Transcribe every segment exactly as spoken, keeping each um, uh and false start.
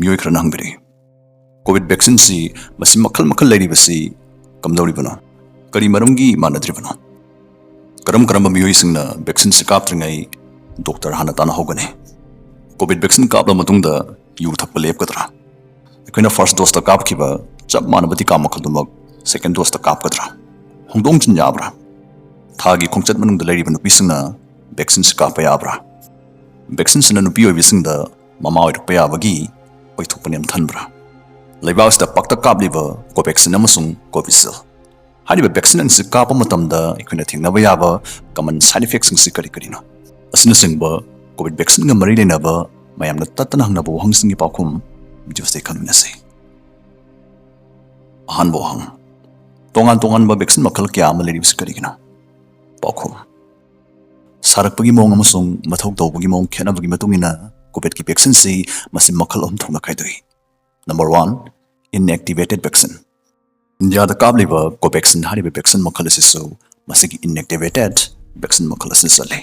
ꯃꯤꯑꯣꯏ ꯈꯔꯅ ꯍꯪꯕꯤꯔꯛꯏ, ꯀꯣꯚꯤꯗ ꯚꯦꯛꯁꯤꯟꯁꯤ ꯃꯁꯤ ꯃꯈꯜ ꯃꯈꯜ ꯂꯩꯔꯤꯕꯁꯤ ꯀꯝꯗꯧꯔꯤꯕꯅꯣ? ꯀꯔꯤ ꯃꯔꯝꯒꯤ ꯃꯥꯟꯅꯗ꯭ꯔꯤꯕꯅꯣ? ꯀꯔꯝ ꯀꯔꯝꯕ ꯃꯤꯑꯣꯏꯁꯤꯡꯅ ꯚꯦꯛꯁꯤꯟꯁꯤ ꯀꯥꯞꯇ꯭ꯔꯤꯉꯩ ꯗꯣꯛꯇꯔ ꯍꯥꯟꯅ ꯇꯥꯟꯅꯍꯧꯒꯅꯤ? ꯀꯣꯚꯤꯗ ꯚꯦꯛꯁꯤꯟ ꯀꯥꯞꯂ ꯃꯇꯨꯡꯗ ꯌꯨ ꯊꯛꯄ ꯂꯦꯞꯀꯗ꯭ꯔꯥ? ꯑꯩꯈꯣꯏꯅ ꯐꯥꯔꯁ ꯗꯣꯁꯇ ꯀꯥꯞꯈꯤꯕ ꯆꯞ ꯃꯥꯟꯅꯕ ꯇꯤꯀꯥ ꯃꯈꯜꯗꯨꯃꯛ ꯁꯦꯀꯦꯟ ꯗꯣꯁꯇ ꯀꯥꯞꯀꯗ꯭ꯔꯥ? ꯍꯣꯡꯗꯣꯛ ꯍꯣꯡꯖꯤꯟ ꯌꯥꯕ꯭ꯔꯥ? ꯊꯥꯒꯤ ꯈꯣꯡꯆꯠ ꯃꯅꯨꯡꯗ ꯂꯩꯔꯤꯕ ꯅꯨꯄꯤꯁꯤꯡꯅ ꯚꯦꯛꯁꯤꯟꯁꯤ ꯀꯥꯞꯄ ꯌꯥꯕ꯭ꯔꯥ? ꯚꯦꯛꯁꯤꯟꯁꯤꯅ ꯅꯨꯄꯤ ꯑꯣꯏꯕꯤꯁꯤꯡꯗ ꯃꯃꯥ ꯑꯣꯏꯔꯛꯄ ꯌꯥꯕꯒꯤ ꯑꯣꯏꯊꯣꯛꯄ ꯅꯦꯝꯊꯍꯟꯕ꯭ꯔꯥ? ꯂꯩꯕꯥꯛ ꯑꯁꯤꯗ ꯄꯥꯛꯇꯛ ꯀꯥꯞꯂꯤꯕ ꯀꯣꯚꯦꯛꯁꯤꯟ ꯑꯃꯁꯨꯡ ꯀꯣꯚꯤꯁꯤꯜ ꯍꯥꯏꯔꯤꯕ ꯚꯦꯛꯁꯤꯟ ꯑꯅꯤꯁꯤ ꯀꯥꯞꯄ ꯃꯇꯝꯗ ꯑꯩꯈꯣꯏꯅ ꯊꯦꯡꯅꯕ ꯌꯥꯕ ꯀꯃꯟ ꯁꯥꯏꯗ ꯏꯐꯦꯛꯁꯤꯡꯁꯤ ꯀꯔꯤ ꯀꯔꯤꯅꯣ? ꯑꯁꯤꯅꯆꯤꯡꯕ ꯀꯣꯚꯤꯗ ꯚꯦꯛꯁꯤꯟꯒ ꯃꯔꯤ ꯂꯩꯅꯕ ꯃꯌꯥꯝꯅ ꯇꯠꯇꯅ ꯍꯪꯅꯕ ꯋꯥꯍꯪꯁꯤꯡꯒꯤ ꯄꯥꯎꯈꯨꯝ ꯚꯤꯗꯤꯑꯣꯁꯤꯗ ꯈꯪꯃꯤꯟꯅꯁꯤ꯫ ꯑꯍꯥꯟꯕ ꯋꯥꯍꯪ, ꯇꯣꯉꯥꯟ ꯇꯣꯉꯥꯟꯕ ꯚꯦꯛꯁꯤꯟ ꯃꯈꯜ ꯀꯌꯥ ꯑꯃ ꯂꯩꯔꯤꯕꯁꯤ ꯀꯔꯤꯒꯤꯅꯣ? ꯄꯥꯎꯈꯨꯝ, ꯁꯥꯔꯛꯄꯒꯤ ꯃꯑꯣꯡ ꯑꯃꯁꯨꯡ ꯃꯊꯧ ꯇꯧꯕꯒꯤ ꯃꯑꯣꯡ ꯈꯦꯠꯅꯕꯒꯤ ꯃꯇꯨꯡ ꯏꯟꯅ ꯀꯣꯚꯤꯗꯀꯤ ꯚꯦꯛꯁꯤꯟꯁꯤ ꯃꯁꯤ ꯃꯈꯜ ꯑꯍꯨꯝ ꯊꯣꯛꯅ ꯈꯥꯏꯗꯣꯛꯏ꯫ Number one, inactivated vaccine. ꯏꯟꯗꯤꯌꯥꯗ ꯀꯥꯞꯂꯤꯕ ꯀꯣꯚꯦꯛꯁꯤꯟ ꯍꯥꯏꯔꯤꯕ ꯚꯦꯛꯁꯤꯟ ꯃꯈꯜ ꯑꯁꯤꯁꯨ ꯃꯁꯤꯒꯤ ꯏꯟꯑꯦꯛꯇꯤꯚꯦꯇꯦꯗ ꯚꯦꯛꯁꯤꯟ ꯃꯈꯜ ꯑꯁꯤꯗ ꯆꯜꯂꯤ꯫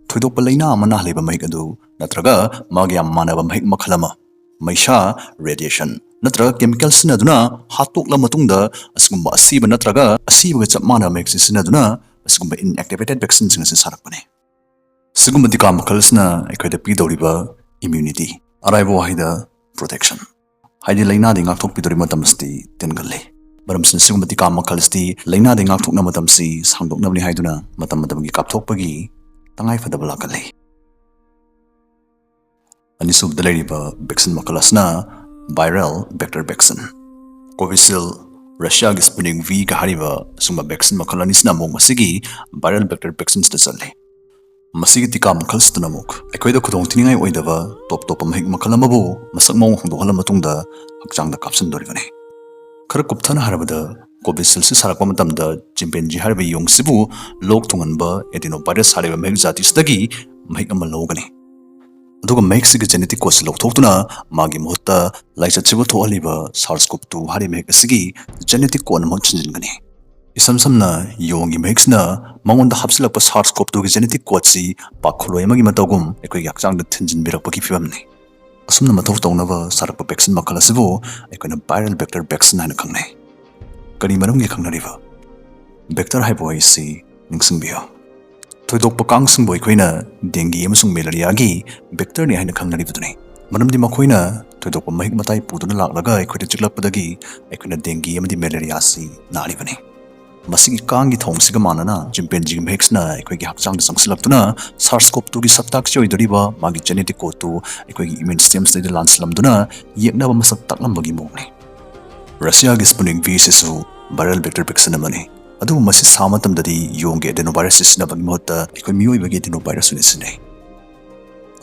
ꯊꯣꯏꯗꯣꯛꯄ ꯂꯥꯏꯅꯥ ꯑꯃ ꯅꯥꯍꯜꯂꯤꯕ ꯃꯍꯤꯛ ꯑꯗꯨ ꯅꯠꯇ꯭ꯔꯒ ꯃꯥꯒ ꯌꯥꯝ ꯃꯥꯟꯅꯕ ꯃꯍꯤꯛ ꯃꯈꯜ ꯑꯃ, ꯃꯩꯁꯥ, ꯔꯦꯗꯤꯌꯦꯁꯟ ꯅꯠꯇ꯭ꯔꯒ ꯀꯦꯃꯤꯀꯦꯜ ꯁꯤꯖꯤꯟꯅꯗꯨꯅ ꯍꯥꯠꯇꯣꯛꯂ ꯃꯇꯨꯡꯗ ꯑꯁꯤꯒꯨꯝꯕ ꯑꯁꯤꯕ ꯅꯠꯇ꯭ꯔꯒ ꯑꯁꯤꯕꯒ ꯆꯞ ꯃꯥꯟꯅꯕ ꯃꯍꯤꯛꯁꯤ ꯁꯤꯖꯤꯟꯅꯗꯨꯅ ꯑꯁꯤꯒꯨꯝꯕ ꯏꯟꯑꯦꯛꯇꯤꯚꯦꯇꯦꯗ ꯚꯦꯛꯁꯤꯟꯁꯤꯡ ꯑꯁꯤ ꯁꯥꯔꯛꯄꯅꯤ꯫ ꯁꯤꯒꯨꯝꯕ ꯇꯤꯀꯥ ꯃꯈꯜ ꯑꯁꯤꯅ ꯑꯩꯈꯣꯏꯗ ꯄꯤꯗꯧꯔꯤꯕ ꯏꯝꯌꯨꯅꯤꯇꯤ, ꯑꯔꯥꯏꯕ ꯋꯥꯍꯩꯗ ꯄ꯭ꯔꯣꯇꯦꯛꯁꯟ, ꯍꯥꯏꯗꯤ ꯂꯥꯏꯅꯥꯗꯒꯤ ꯉꯥꯛꯊꯣꯛꯄꯤꯗꯧꯔꯤꯕ ꯃꯇꯝ ꯑꯁꯤꯗꯤ ꯇꯦꯟꯒꯜꯂꯤ꯫ ꯃꯔꯝꯁꯤꯅ ꯁꯤꯒꯨꯝꯕ ꯇꯤꯀꯥ ꯃꯈꯜ ꯑꯁꯤꯗꯤ ꯂꯥꯏꯅꯥꯗꯒꯤ ꯉꯥꯛꯊꯣꯛꯅꯕ ꯃꯇꯝꯁꯤ ꯁꯥꯡꯗꯣꯛꯅꯕꯅꯤ ꯍꯥꯏꯗꯨꯅ ꯃꯇꯝ ꯃꯇꯝꯒꯤ ꯀꯥꯞꯊꯣꯛꯄꯒꯤ ꯇꯉꯥꯏꯐꯗꯕ ꯂꯥꯛꯀꯜꯂꯤ꯫ ꯑꯅꯤꯁꯨꯕꯗ ꯂꯩꯔꯤꯕ ꯚꯦꯛꯁꯤꯟ ꯃꯈꯜ ꯑꯁꯤꯅ ꯚꯥꯏꯔꯦꯜ ꯚꯦꯛꯇꯔ ꯚꯦꯛꯁꯤꯟ꯫ ꯀꯣꯚꯤꯁꯤꯜ, ꯔꯁꯤꯌꯥꯒꯤ ꯁ꯭ꯄꯨꯇꯅꯤꯛ ꯚꯤꯒ ꯍꯥꯏꯔꯤꯕ ꯑꯁꯤꯒꯨꯝꯕ ꯚꯦꯛꯁꯤꯟ ꯃꯈꯜ ꯑꯅꯤꯁꯤꯅ ꯑꯃꯨꯛ ꯃꯁꯤꯒꯤ ꯚꯥꯏꯔꯦꯜ ꯚꯦꯛꯇꯔ ꯚꯦꯛꯁꯤꯟꯁꯤꯗ ꯆꯜꯂꯤ꯫ ꯃꯁꯤꯒꯤ ꯇꯤꯀꯥ ꯃꯈꯜꯁꯤꯗꯅ ꯑꯃꯨꯛ ꯑꯩꯈꯣꯏꯗ ꯈꯨꯗꯣꯡ ꯊꯤꯅꯤꯡꯉꯥꯏ ꯑꯣꯏꯗꯕ ꯇꯣꯞ ꯇꯣꯞꯄ ꯃꯍꯤꯛ ꯃꯈꯜ ꯑꯃꯕꯨ ꯃꯁꯛ ꯃꯑꯣꯡ ꯍꯣꯡꯗꯣꯛꯍꯜꯂ ꯃꯇꯨꯡꯗ ꯍꯛꯆꯥꯡꯗ ꯀꯥꯞꯁꯤꯟꯗꯣꯔꯤꯕꯅꯤ꯫ ꯈꯔ ꯀꯨꯞꯊꯅ ꯍꯥꯏꯔꯕꯗ, ꯀꯣꯚꯤꯁꯤꯜꯁꯤ ꯁꯥꯔꯛꯄ ꯃꯇꯝꯗ ꯆꯤꯝꯄꯦꯟꯖꯤ ꯍꯥꯏꯔꯤꯕ ꯌꯣꯡꯁꯤꯕꯨ ꯂꯣꯛ ꯊꯨꯡꯍꯟꯕ ꯑꯦꯗꯤꯅꯣꯚꯥꯏꯔꯁ ꯍꯥꯏꯔꯤꯕ ꯃꯍꯤꯛ ꯖꯥꯇꯤꯁꯤꯗꯒꯤ ꯃꯍꯤꯛ ꯑꯃ ꯂꯧꯒꯅꯤ꯫ ꯑꯗꯨꯒ ꯃꯍꯤꯛꯁꯤꯒꯤ ꯖꯦꯅꯦꯇꯤꯛ ꯀꯣꯗꯁꯤ ꯂꯧꯊꯣꯛꯇꯨꯅ ꯃꯥꯒꯤ ꯃꯍꯨꯠꯇ ꯂꯥꯏꯆꯠꯁꯤꯕꯨ ꯊꯣꯛꯍꯜꯂꯤꯕ ꯁꯥꯔꯁ ꯀꯣꯞ ꯇꯨ ꯍꯥꯏꯔꯤꯕ ꯃꯍꯤꯛ ꯑꯁꯤꯒꯤ ꯖꯦꯅꯦꯇꯤꯛ ꯀꯣꯗ ꯑꯃ ꯁꯤꯟꯖꯤꯟꯒꯅꯤ꯫ ꯏꯁꯝ ꯁꯝꯅ, ꯌꯣꯡꯒꯤ ꯃꯍꯤꯛꯁꯤꯅ ꯃꯉꯣꯟꯗ ꯍꯥꯞꯆꯤꯜꯂꯛꯄ ꯁꯥꯔꯁ ꯀꯣꯞ ꯇꯨꯒꯤ ꯖꯦꯅꯦꯇꯤꯛ ꯀꯣꯗꯁꯤ ꯄꯥꯈꯣꯜꯂꯣꯏ ꯑꯃꯒꯤ ꯃꯇꯧꯒꯨꯝ ꯑꯩꯈꯣꯏꯒꯤ ꯍꯛꯆꯥꯡꯗ ꯊꯤꯟꯖꯤꯟꯕꯤꯔꯛꯄꯒꯤ ꯐꯤꯕꯝꯅꯤ꯫ ꯑꯁꯨꯝꯅ ꯃꯊꯧ ꯇꯧꯅꯕ ꯁꯥꯔꯛꯄ vaccine ꯃꯈꯜ ꯑꯁꯤꯕꯨ ꯑꯩꯈꯣꯏꯅ viral vector vaccine ꯍꯥꯏꯅ ꯈꯪꯅꯩ꯫ ꯀꯔꯤ ꯃꯔꯝꯒꯤ ꯈꯪꯅꯔꯤꯕ? Vector ꯍꯥꯏꯕ ꯋꯥꯍꯩꯁꯤ ꯅꯤꯡꯁꯤꯡꯕꯤꯌꯨ꯫ ꯊꯣꯏꯗꯣꯛꯄ ꯀꯥꯡꯁꯤꯡꯕꯨ ꯑꯩꯈꯣꯏꯅ dengue ꯑꯃꯁꯨꯡ malariaꯒꯤ vectorꯅꯤ ꯍꯥꯏꯅ ꯈꯪꯅꯔꯤꯕꯗꯨꯅꯤ꯫ ꯃꯔꯝꯗꯤ ꯃꯈꯣꯏꯅ ꯊꯣꯏꯗꯣꯛꯄ ꯃꯍꯤꯛ ꯃꯇꯥꯏ ꯄꯨꯗꯨꯅ ꯂꯥꯛꯂꯒ ꯑꯩꯈꯣꯏꯗ ꯆꯤꯛꯂꯛꯄꯗꯒꯤ ꯑꯩꯈꯣꯏꯅ dengue ꯑꯃꯗꯤ malaria ꯑꯁꯤ ꯅꯥꯔꯤꯕꯅꯤ꯫ ꯃꯁꯤꯒꯤ ꯀꯥꯡꯒꯤ ꯊꯧꯑꯣꯡꯁꯤꯒ ꯃꯥꯟꯅꯅ chimpanzeeꯒꯤ ꯃꯍꯤꯛꯁꯤꯅ ꯑꯩꯈꯣꯏꯒꯤ ꯍꯛꯆꯥꯡꯗ ꯆꯪꯁꯤꯜꯂꯛꯇꯨꯅ SARS-CoV-twoꯒꯤ ꯁꯛꯇꯥꯛꯁꯤ ꯑꯣꯏꯗꯣꯔꯤꯕ ꯃꯥꯒꯤ genetic codeꯇꯨ ꯑꯩꯈꯣꯏꯒꯤ immune systemꯁꯤꯗ ꯂꯥꯟꯁꯤꯜꯂꯝꯗꯨꯅ ꯌꯦꯛꯅꯕ ꯃꯁꯛ ꯇꯥꯛꯂꯝꯕꯒꯤ ꯃꯑꯣꯡꯅꯤ꯫ ꯔꯁꯤꯌꯥꯒꯤ Sputnik V ꯑꯁꯤꯁꯨ viral vector vaccine ꯑꯃꯅꯤ꯫ ꯑꯗꯨꯕꯨ ꯃꯁꯤ ꯁꯥ ꯃꯇꯝꯗꯗꯤ ꯌꯣꯡꯒꯤ adenovirus ꯁꯤꯖꯤꯟꯅꯕꯒꯤ ꯃꯍꯨꯠꯇ ꯑꯩꯈꯣꯏ ꯃꯤꯑꯣꯏꯕꯒꯤ adenovirus ꯑꯣꯏꯅ ꯁꯤꯖꯤꯟꯅꯩ꯫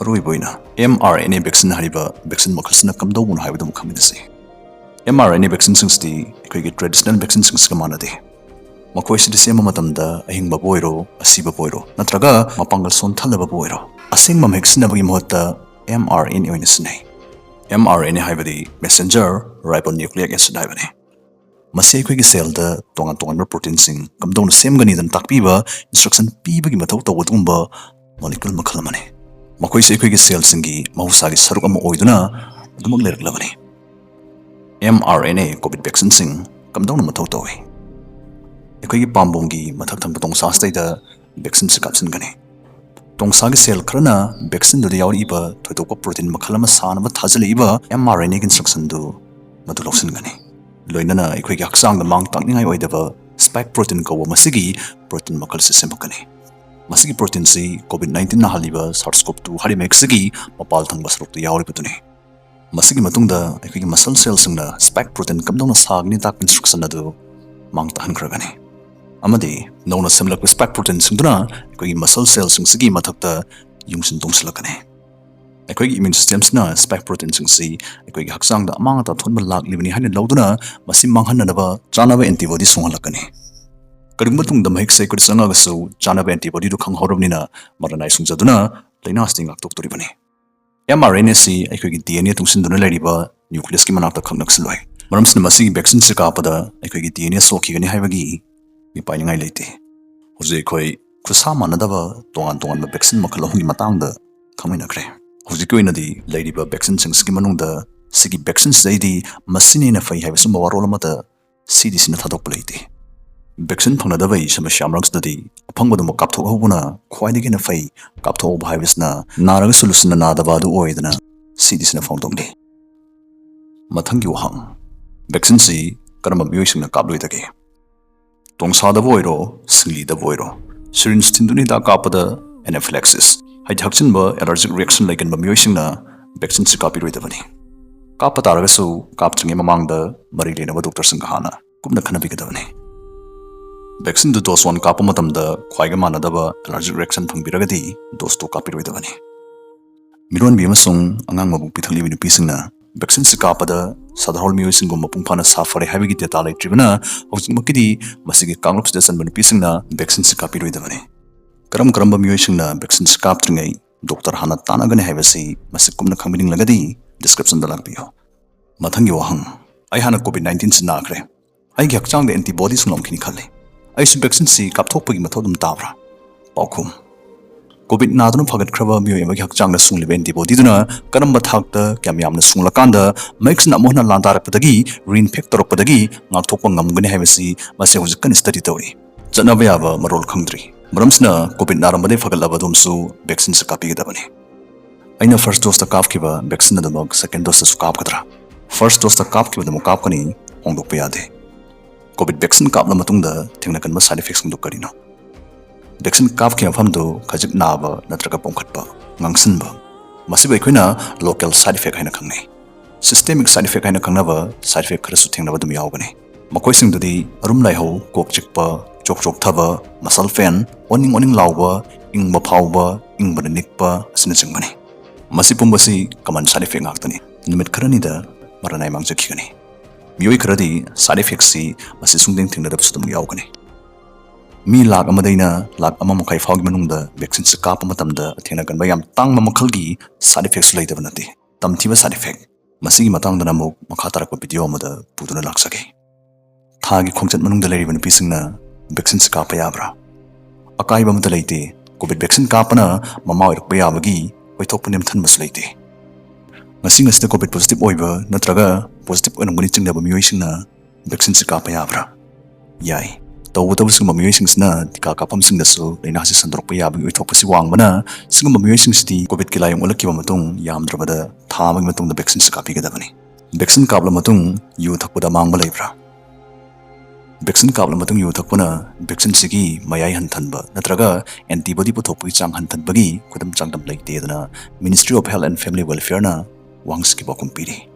ꯑꯔꯣꯏꯕ ꯑꯣꯏꯅ mRNA vaccine ꯍꯥꯏꯔꯤꯕ vaccine ꯃꯈꯜꯁꯤꯅ ꯀꯝꯗꯧꯕꯅꯣ ꯍꯥꯏꯕꯗꯨ ꯑꯃꯨꯛ ꯈꯪꯃꯤꯟꯅꯁꯤ꯫ mRNA vaccineꯁꯤꯡꯁꯤꯗꯤ ꯑꯩꯈꯣꯏꯒꯤ traditional vaccineꯁꯤꯡꯁꯤꯒ ꯃꯥꯟꯅꯗꯦ꯫ ꯃꯈꯣꯏꯁꯤꯗꯤ ꯁꯦꯝꯕ ꯃꯇꯝꯗ ꯑꯍꯤꯡꯕꯕꯨ ꯑꯣꯏꯔꯣ, ꯑꯁꯤꯕꯕꯨ ꯑꯣꯏꯔꯣ, ꯅꯠꯇ꯭ꯔꯒ ꯃꯄꯥꯡꯒꯜ ꯁꯣꯟꯊꯍꯜꯂꯕꯕꯨ ꯑꯣꯏꯔꯣ, ꯑꯁꯦꯡꯕ ꯃꯍꯤꯛ ꯁꯤꯖꯤꯟꯅꯕꯒꯤ ꯃꯍꯨꯠꯇ mRNA ꯑꯣꯏꯅ ꯁꯤꯖꯤꯟꯅꯩ꯫ mRNA ꯍꯥꯏꯕꯗꯤ messenger ribonucleic acid ꯍꯥꯏꯕꯅꯤ꯫ ꯃꯁꯤ ꯑꯩꯈꯣꯏꯒꯤ cellꯗ ꯇꯣꯉꯥꯟ ꯇꯣꯉꯥꯟꯕ proteinꯁꯤꯡ ꯀꯝꯗꯧꯅ ꯁꯦꯝꯒꯅꯤꯗꯅ ꯇꯥꯛꯄꯤꯕ instruction ꯄꯤꯕꯒꯤ ꯃꯊꯧ ꯇꯧꯕ ꯑꯗꯨꯒꯨꯝꯕ molecule ꯃꯈꯜ ꯑꯃꯅꯤ꯫ ꯃꯈꯣꯏꯁꯤ ꯑꯩꯈꯣꯏꯒꯤ cellꯁꯤꯡꯒꯤ ꯃꯍꯧꯁꯥꯒꯤ ꯁꯔꯨꯛ ꯑꯃ ꯑꯣꯏꯗꯨꯅ ꯑꯗꯨꯃꯛ ꯂꯩꯔꯛꯂꯕꯅꯤ꯫ mRNA COVID vaccineꯁꯤꯡ ꯀꯝꯗꯧꯅ ꯃꯊꯧ ꯇꯧꯏ? ꯑꯩꯈꯣꯏꯒꯤ ꯄꯥꯝꯕꯣꯝꯒꯤ ꯃꯊꯛ ꯊꯪꯕ ꯇꯣꯡꯁꯥꯁꯤꯗꯩꯗ vaccineꯁꯤ ꯀꯥꯞꯁꯤꯟꯒꯅꯤ꯫ ꯇꯣꯡꯁꯥꯒꯤ cell ꯈꯔꯅ vaccineꯗꯨꯗ ꯌꯥꯎꯔꯛꯏꯕ ꯊꯣꯏꯗꯣꯛꯄ protein ꯃꯈꯜ ꯑꯃ ꯁꯥꯅꯕ ꯊꯥꯖꯤꯜꯂꯛꯏꯕ mRNAꯒꯤ instructionꯗꯨ ꯃꯗꯨ ꯂꯧꯁꯤꯟꯒꯅꯤ꯫ ꯂꯣꯏꯅꯅ ꯑꯩꯈꯣꯏꯒꯤ ꯍꯛꯆꯥꯡꯗ ꯃꯥꯡ ꯇꯥꯛꯅꯤꯡꯉꯥꯏ ꯑꯣꯏꯗꯕ spike protein ꯀꯧꯕ ꯃꯁꯤꯒꯤ protein ꯃꯈꯜꯁꯤ ꯁꯦꯝꯃꯛꯀꯅꯤ꯫ ꯃꯁꯤꯒꯤ proteinꯁꯤ COVID nineteen ꯅꯥꯍꯜꯂꯤꯕ SARS-CoV-two ꯍꯥꯏꯔꯤꯕ ꯃꯍꯤꯛꯁꯤꯒꯤ ꯃꯄꯥꯜ ꯊꯪꯕ ꯁꯔꯨꯛꯇ ꯌꯥꯎꯔꯤꯕꯗꯨꯅꯤ꯫ ꯃꯁꯤꯒꯤ ꯃꯇꯨꯡꯗ ꯑꯩꯈꯣꯏꯒꯤ muscle cellꯁꯤꯡꯅ spike protein ꯀꯝꯗꯧꯅ ꯁꯥꯒꯅꯤ ꯇꯥꯛꯄ instruction ꯑꯗꯨ ꯃꯥꯡ ꯇꯥꯛꯍꯟꯈ꯭ꯔꯒꯅꯤ꯫ ꯑꯃꯗꯤ ꯅꯧꯅ ꯁꯦꯝꯂꯛꯄ spike proteinꯁꯤꯡꯗꯨꯅ ꯑꯩꯈꯣꯏꯒꯤ muscle cellꯁꯤꯡꯁꯤꯒꯤ ꯃꯊꯛꯇ ꯌꯨꯡꯁꯤꯟ ꯇꯣꯡꯁꯤꯜꯂꯛꯀꯅꯤ꯫ ꯑꯩꯈꯣꯏꯒꯤ immune systemꯁꯤꯅ spike proteinꯁꯤꯡꯁꯤ ꯑꯩꯈꯣꯏꯒꯤ ꯍꯛꯆꯥꯡꯗ ꯑꯃꯥꯡ ꯑꯇꯥ ꯊꯣꯛꯍꯟꯕ ꯂꯥꯛꯂꯤꯕꯅꯤ ꯍꯥꯏꯅ ꯂꯧꯗꯨꯅ ꯃꯁꯤ ꯃꯥꯡꯍꯟꯅꯅꯕ ꯆꯥꯅꯕ antibody ꯁꯨꯡꯍꯜꯂꯛꯀꯅꯤ꯫ ꯀꯔꯤꯒꯨꯝꯕ ꯇꯨꯡꯗ ꯃꯍꯤꯛꯁꯦ ꯑꯩꯈꯣꯏꯗ ꯆꯪꯉꯒꯁꯨ ꯆꯥꯅꯕ antibodyꯗꯨ ꯈꯪꯍꯧꯔꯕꯅꯤꯅ ꯃꯔꯅꯥꯏ ꯁꯨꯡꯖꯗꯨꯅ ꯂꯥꯏꯅꯥꯁꯤꯗꯒꯤ ꯉꯥꯛꯊꯣꯛꯇꯣꯔꯤꯕꯅꯤ꯫ mRNAꯁꯤ ꯑꯩꯈꯣꯏꯒꯤ DNA ꯇꯨꯡꯁꯤꯟꯗꯨꯅ ꯂꯩꯔꯤꯕ nucleusꯀꯤ ꯃꯅꯥꯛꯇ ꯈꯛ ꯅꯛꯁꯤꯜꯂꯣꯏ꯫ ꯃꯔꯝꯁꯤꯅ ꯃꯁꯤꯒꯤ vaccineꯁꯤ ꯀꯥꯞꯄꯗ ꯑꯩꯈꯣꯏꯒꯤ DNA ꯁꯣꯛꯈꯤꯒꯅꯤ ꯍꯥꯏꯕꯒꯤ ꯃꯤꯄꯥꯏꯅꯤꯡꯉꯥꯏ ꯂꯩꯇꯦ꯫ ꯍꯧꯖꯤꯛ ꯑꯩꯈꯣꯏ ꯈꯨꯠꯁꯥ ꯃꯥꯟꯅꯗꯕ ꯇꯣꯉꯥꯟ ꯇꯣꯉꯥꯟꯕ vaccine ꯃꯈꯜ ꯑꯍꯨꯝꯒꯤ ꯃꯇꯥꯡꯗ ꯈꯪꯃꯤꯟꯅꯈ꯭ꯔꯦ꯫ ꯍꯧꯖꯤꯛꯀꯤ ꯑꯣꯏꯅꯗꯤ ꯂꯩꯔꯤꯕ ꯚꯦꯛꯁꯤꯟꯁꯤꯡꯁꯤꯒꯤ ꯃꯅꯨꯡꯗ ꯁꯤꯒꯤ ꯚꯦꯛꯁꯤꯟꯁꯤꯗꯩꯗꯤ ꯃꯁꯤꯅ ꯍꯦꯟꯅ ꯐꯩ ꯍꯥꯏꯕ ꯁꯨꯝꯕ ꯋꯥꯔꯣꯜ ꯑꯃꯠꯇ ꯁꯤꯗꯤꯁꯤꯅ ꯊꯥꯗꯣꯛꯄ ꯂꯩꯇꯦ꯫ ꯚꯦꯛꯁꯤꯟ ꯐꯪꯅꯗꯕꯒꯤ ꯁꯃꯁ꯭ꯌꯥ ꯃꯔꯛꯁꯤꯗꯗꯤ ꯑꯐꯪꯕꯗꯨꯃꯛ ꯀꯥꯞꯊꯣꯛꯍꯧꯕꯅ ꯈ꯭ꯋꯥꯏꯗꯒꯤ ꯍꯦꯟꯅ ꯐꯩ꯫ ꯀꯥꯞꯊꯣꯛꯍꯧꯕ ꯍꯥꯏꯕꯁꯤꯅ ꯅꯥꯔꯒꯁꯨ ꯂꯨꯁꯟꯅ ꯅꯥꯗꯕ ꯑꯗꯨ ꯑꯣꯏꯗꯅ ꯁꯤꯗꯤꯁꯤꯅ ꯐꯣꯡꯗꯣꯛꯂꯤ꯫ ꯃꯊꯪꯒꯤ ꯋꯥꯍꯪ, ꯚꯦꯛꯁꯤꯟꯁꯤ ꯀꯔꯝꯕ ꯃꯤꯑꯣꯏꯁꯤꯡꯅ ꯀꯥꯞꯂꯣꯏꯗꯒꯦ? ꯇꯣꯡꯁꯥꯗꯕꯨ ꯑꯣꯏꯔꯣ, ꯁꯤꯡꯂꯤꯗꯕꯨ ꯑꯣꯏꯔꯣ, ꯁꯤꯔꯤꯟꯖ ꯊꯤꯟꯗꯨꯅ ꯍꯤꯗꯥꯛ ꯀꯥꯞꯄꯗ ꯑꯦꯅꯥꯐꯤꯂꯦꯛꯁꯤꯁ, ꯍꯥꯏꯗꯤ ꯍꯛꯆꯤꯟꯕ ꯑꯦꯂꯔꯖꯤꯛ ꯔꯤꯌꯦꯛꯁꯟ ꯂꯩꯒꯟꯕ ꯃꯤꯑꯣꯏꯁꯤꯡꯅ ꯚꯦꯛꯁꯤꯟꯁꯤ ꯀꯥꯞꯄꯤꯔꯣꯏꯗꯕꯅꯤ꯫ ꯀꯥꯞꯄ ꯇꯥꯔꯒꯁꯨ ꯀꯥꯞꯇ꯭ꯔꯤꯉꯩ ꯃꯃꯥꯡꯗ ꯃꯔꯤ ꯂꯩꯅꯕ ꯗꯣꯛꯇꯔꯁꯤꯡꯒ ꯍꯥꯟꯅ ꯀꯨꯞꯅ ꯈꯟꯅꯕꯤꯒꯗꯕꯅꯤ꯫ ꯚꯦꯛꯁꯤꯟꯗꯨ ꯗꯣꯁ ꯋꯥꯟ ꯀꯥꯞꯄ ꯃꯇꯝꯗ ꯈ꯭ꯋꯥꯏꯒ ꯃꯥꯟꯅꯗꯕ ꯑꯦꯂꯔꯖꯤꯛ ꯔꯤꯌꯦꯛꯁꯟ ꯐꯪꯕꯤꯔꯒꯗꯤ ꯗꯣꯁ ꯇꯨ ꯀꯥꯞꯄꯤꯔꯣꯏꯗꯕꯅꯤ꯫ ꯃꯤꯔꯣꯟꯕꯤ ꯑꯃꯁꯨꯡ ꯑꯉꯥꯡ ꯃꯕꯨꯛ ꯄꯤꯊꯛꯂꯤꯕꯤ ꯅꯨꯄꯤꯁꯤꯡꯅ ꯚꯦꯛꯁꯤꯟꯁꯤ ꯀꯥꯞꯄꯗ ꯁꯗꯥꯔꯣꯜ ꯃꯤꯑꯣꯏꯁꯤꯡꯒꯨꯝ ꯃꯄꯨꯡ ꯐꯥꯅ ꯁꯥꯐ ꯐꯔꯦ ꯍꯥꯏꯕꯒꯤ ꯗꯦꯇꯥ ꯂꯩꯇ꯭ꯔꯤꯕꯅ ꯍꯧꯖꯤꯛꯃꯛꯀꯤꯗꯤ ꯃꯁꯤꯒꯤ ꯀꯥꯡꯂꯨꯞꯁꯤꯗ ꯆꯟꯕ ꯅꯨꯄꯤꯁꯤꯡꯅ ꯚꯦꯛꯁꯤꯟꯁꯤ ꯀꯥꯞꯄꯤꯔꯣꯏꯗꯕꯅꯤ꯫ ꯀꯔꯝ ꯀꯔꯝꯕ ꯃꯤꯑꯣꯏꯁꯤꯡꯅ ꯚꯦꯛꯁꯤꯟꯁꯤ ꯀꯥꯞꯇ꯭ꯔꯤꯉꯩ ꯗꯣꯛꯇꯔ ꯍꯥꯟꯅ ꯇꯥꯟꯅꯒꯅꯤ ꯍꯥꯏꯕꯁꯤ ꯃꯁꯤ ꯀꯨꯞꯅ ꯈꯪꯕꯤꯅꯤꯡꯂꯒꯗꯤ ꯗꯤꯁꯀ꯭ꯔꯤꯞꯁꯟꯗ ꯂꯥꯛꯄꯤꯌꯨ꯫ ꯃꯊꯪꯒꯤ ꯋꯥꯍꯪ, ꯑꯩ ꯍꯥꯟꯅ ꯀꯣꯚꯤꯗ ꯅꯥꯏꯟꯇꯤꯟꯁꯤ ꯅꯥꯈ꯭ꯔꯦ꯫ ꯑꯩꯒꯤ ꯍꯛꯆꯥꯡꯗ ꯑꯦꯟꯇꯤꯕꯣꯗꯤꯁꯤꯡ ꯂꯥꯛꯈꯤꯅꯤ ꯈꯜꯂꯤ꯫ ꯑꯩꯁꯨ ꯚꯦꯛꯁꯤꯟꯁꯤ ꯀꯥꯞꯊꯣꯛꯄꯒꯤ ꯃꯊꯧ ꯑꯗꯨꯝ ꯇꯥꯕ꯭ꯔꯥ? ꯄꯥꯎꯈꯨꯝ, ꯀꯣꯚꯤꯗ ꯅꯥꯗꯨꯅ ꯐꯒꯠꯈ꯭ꯔꯕ ꯃꯤꯑꯣꯏ ꯑꯃꯒꯤ ꯍꯛꯆꯥꯡꯗ ꯁꯨꯡꯂꯤꯕ ꯑꯦꯟꯇꯤꯕꯣꯗꯤꯗꯨꯅ ꯀꯔꯝꯕ ꯊꯥꯛꯇ ꯀꯌꯥꯝ ꯌꯥꯝꯅ ꯁꯨꯡꯂꯀꯥꯟꯗ ꯃꯍꯤꯛꯁꯤꯅ ꯑꯃꯨꯛ ꯍꯟꯅ ꯂꯥꯟꯗꯥꯔꯛꯄꯗꯒꯤ ꯔꯤꯏꯟꯐꯦꯛ ꯇꯧꯔꯛꯄꯗꯒꯤ ꯉꯥꯛꯊꯣꯛꯄ ꯉꯝꯒꯅꯤ ꯍꯥꯏꯕꯁꯤ ꯃꯁꯤ ꯍꯧꯖꯤꯛ ꯀꯟꯅ ꯁ꯭ꯇꯗꯤ ꯇꯧꯔꯤ꯫ ꯆꯠꯅꯕ ꯌꯥꯕ ꯃꯔꯣꯜ ꯈꯪꯗ꯭ꯔꯤ꯫ ꯃꯔꯝꯁꯤꯅ ꯀꯣꯚꯤꯗ ꯅꯥꯔꯝꯕꯗꯒꯤ ꯐꯒꯠꯂꯕ ꯑꯗꯣꯝꯁꯨ ꯚꯦꯛꯁꯤꯟꯁꯤ ꯀꯥꯞꯄꯤꯒꯗꯕꯅꯤ꯫ ꯑꯩꯅ ꯐꯥꯔꯁ ꯗꯣꯁꯇ ꯀꯥꯞꯈꯤꯕ ꯚꯦꯛꯁꯤꯟ ꯑꯗꯨꯃꯛ ꯁꯦꯀꯦꯟ ꯗꯣꯁꯇꯁꯨ ꯀꯥꯞꯀꯗ꯭ꯔꯥ? ꯐꯥꯔꯁ ꯗꯣꯁꯇ ꯀꯥꯞꯈꯤꯕꯗꯨꯃꯛ ꯀꯥꯞꯀꯅꯤ, ꯍꯣꯡꯗꯣꯛꯄ ꯌꯥꯗꯦ꯫ ꯀꯣꯚꯤꯗ ꯚꯦꯛꯁꯤꯟ ꯀꯥꯞꯂ ꯃꯇꯨꯡꯗ ꯊꯦꯡꯅꯒꯟꯕ ꯁꯥꯏꯗ ꯏꯐꯦꯛꯁꯤꯡꯗꯨ ꯀꯔꯤꯅꯣ? ꯚꯦꯛꯁꯤꯟ ꯀꯥꯞꯈꯤꯕ ꯃꯐꯝꯗꯨ ꯈꯖꯤꯛ ꯅꯥꯕ ꯅꯠꯇ꯭ꯔꯒ ꯄꯣꯝꯈꯠꯄ, ꯉꯥꯡꯁꯤꯟꯕ, ꯃꯁꯤꯕꯨ ꯑꯩꯈꯣꯏꯅ ꯂꯣꯀꯦꯜ ꯁꯥꯏꯗ ꯏꯐꯦꯛ ꯍꯥꯏꯅ ꯈꯪꯅꯩ꯫ ꯁꯤꯁꯇꯦꯃꯤꯛ ꯁꯥꯏꯗ ꯏꯐꯦꯛ ꯍꯥꯏꯅ ꯈꯪꯅꯕ ꯁꯥꯏꯗ ꯏꯐꯦꯛ ꯈꯔꯁꯨ ꯊꯦꯡꯅꯕ ꯑꯗꯨꯝ ꯌꯥꯎꯒꯅꯤ꯫ ꯃꯈꯣꯏꯁꯤꯡꯗꯨꯗꯤ ꯑꯔꯨꯝ ꯂꯥꯏꯍꯧ, ꯀꯣꯛ ꯆꯤꯛꯄ, ꯆꯣꯛ ꯆꯣꯛꯊꯕ, ꯃꯁꯜ ꯄꯦꯟ, ꯑꯣꯅꯤꯡ ꯑꯣꯅꯤꯡ ꯂꯥꯎꯕ, ꯏꯪꯕ ꯐꯥꯎꯕ, ꯏꯪꯕꯅ ꯅꯤꯛꯄ ꯑꯁꯤꯅꯆꯤꯡꯕꯅꯤ꯫ ꯃꯁꯤ ꯄꯨꯝꯕꯁꯤ ꯀꯃꯟ ꯁꯥꯏꯗ ꯏꯐꯦꯛ ꯉꯥꯛꯇꯅꯤ꯫ ꯅꯨꯃꯤꯠ ꯈꯔꯅꯤꯗ ꯃꯔꯥꯅꯥꯏ ꯃꯥꯡꯖꯈꯤꯒꯅꯤ꯫ ꯃꯤꯑꯣꯏ ꯈꯔꯗꯤ ꯁꯥꯏꯗ ꯏꯐꯦꯛꯁꯤ ꯃꯁꯤ ꯁꯨꯡꯊꯦꯡ ꯊꯦꯡꯅꯗꯕꯁꯨ ꯑꯗꯨꯝ ꯌꯥꯎꯒꯅꯤ꯫ ꯃꯤ ꯂꯥꯛ ꯑꯃꯗꯩꯅ ꯂꯥꯛ ꯑꯃ ꯃꯈꯥꯏ ꯐꯥꯎꯒꯤ ꯃꯅꯨꯡꯗ ꯚꯦꯛꯁꯤꯟꯁꯤ ꯀꯥꯞꯄ ꯃꯇꯝꯗ ꯊꯦꯡꯅꯒꯟꯕ ꯌꯥꯝ ꯇꯥꯡꯕ ꯃꯈꯜꯒꯤ ꯁꯥꯏꯗ ꯏꯐꯦꯛꯁꯨ ꯂꯩꯇꯕ ꯅꯠꯇꯦ꯫ ꯇꯝꯊꯤꯕ ꯁꯥꯏꯗ ꯏꯐꯦꯛ, ꯃꯁꯤꯒꯤ ꯃꯇꯥꯡꯗꯅ ꯑꯃꯨꯛ ꯃꯈꯥ ꯇꯥꯔꯛꯄ ꯚꯤꯗꯤꯑꯣ ꯑꯃꯗ ꯄꯨꯗꯨꯅ ꯂꯥꯛꯆꯒꯦ꯫ ꯊꯥꯒꯤ ꯈꯣꯡꯆꯠ ꯃꯅꯨꯡꯗ ꯂꯩꯔꯤꯕ ꯅꯨꯄꯤꯁꯤꯡꯅ ꯚꯦꯛꯁꯤꯟꯁꯤ ꯀꯥꯞꯄ ꯌꯥꯕ꯭ꯔꯥ? ꯑꯀꯥꯏꯕ ꯑꯃꯠꯇ ꯂꯩꯇꯦ꯫ ꯀꯣꯚꯤꯗ ꯚꯦꯛꯁꯤꯟ ꯀꯥꯞꯄꯅ ꯃꯃꯥ ꯑꯣꯏꯔꯛꯄ ꯌꯥꯕꯒꯤ ꯑꯣꯏꯊꯣꯛꯄ ꯅꯦꯝꯊꯟꯕꯁꯨ ꯂꯩꯇꯦ꯫ ꯉꯁꯤ ꯉꯁꯤꯗ ꯀꯣꯚꯤꯗ ꯄꯣꯖꯤꯇꯤꯚ ꯑꯣꯏꯕ ꯅꯠꯇ꯭ꯔꯒ ꯄꯣꯖꯤꯇꯤꯚ ꯑꯣꯏꯔꯝꯒꯅꯤ ꯆꯤꯡꯅꯕ ꯃꯤꯑꯣꯏꯁꯤꯡꯅ ꯚꯦꯛꯁꯤꯟꯁꯤ ꯀꯥꯞꯄ ꯌꯥꯕ꯭ꯔꯥ? ꯌꯥꯏ꯫ ꯇꯧꯕꯇꯕꯨ ꯁꯤꯒꯨꯝꯕ ꯃꯤꯑꯣꯏꯁꯤꯡꯁꯤꯅ ꯇꯤꯀꯥ ꯀꯥꯞꯐꯝꯁꯤꯡꯗꯁꯨ ꯂꯥꯏꯅꯥꯁꯤ ꯁꯟꯗꯣꯔꯛꯄ ꯌꯥꯕꯒꯤ ꯑꯣꯏꯊꯣꯛꯄꯁꯤ ꯋꯥꯡꯕꯅ, ꯁꯤꯒꯨꯝꯕ ꯃꯤꯑꯣꯏꯁꯤꯡꯁꯤꯗꯤ ꯀꯣꯚꯤꯗꯀꯤ ꯂꯥꯏꯑꯣꯡ ꯎꯠꯂꯛꯈꯤꯕ ꯃꯇꯨꯡ ꯌꯥꯝꯗ꯭ꯔꯕꯗ ꯊꯥ ꯑꯃꯒꯤ ꯃꯇꯨꯡꯗ ꯚꯦꯛꯁꯤꯟꯁꯤ ꯀꯥꯞꯄꯤꯒꯗꯕꯅꯤ꯫ ꯚꯦꯛꯁꯤꯟ ꯀꯥꯞꯂ ꯃꯇꯨꯡ ꯌꯨ ꯊꯛꯄꯗ ꯑꯃꯥꯡꯕ ꯂꯩꯕ꯭ꯔꯥ? ꯚꯦꯛꯁꯤꯟ ꯀꯥꯞꯂ ꯃꯇꯨꯡ ꯌꯨ ꯊꯛꯄꯅ ꯚꯦꯛꯁꯤꯟꯁꯤꯒꯤ ꯃꯌꯥꯏ ꯍꯟꯊꯟꯕ ꯅꯠꯇ꯭ꯔꯒ ꯑꯦꯟꯇꯤꯕꯣꯗꯤ ꯄꯨꯊꯣꯛꯄꯒꯤ ꯆꯥꯡ ꯍꯟꯊꯟꯕꯒꯤ ꯈꯨꯗꯝ ꯆꯥꯡꯗꯝ ꯂꯩꯇꯦꯗꯅ Ministry of Health and Family Welfareꯅ ꯋꯥꯍꯪꯁꯤꯒꯤ ꯄꯥꯎꯈꯨꯝ ꯄꯤꯔꯤ꯫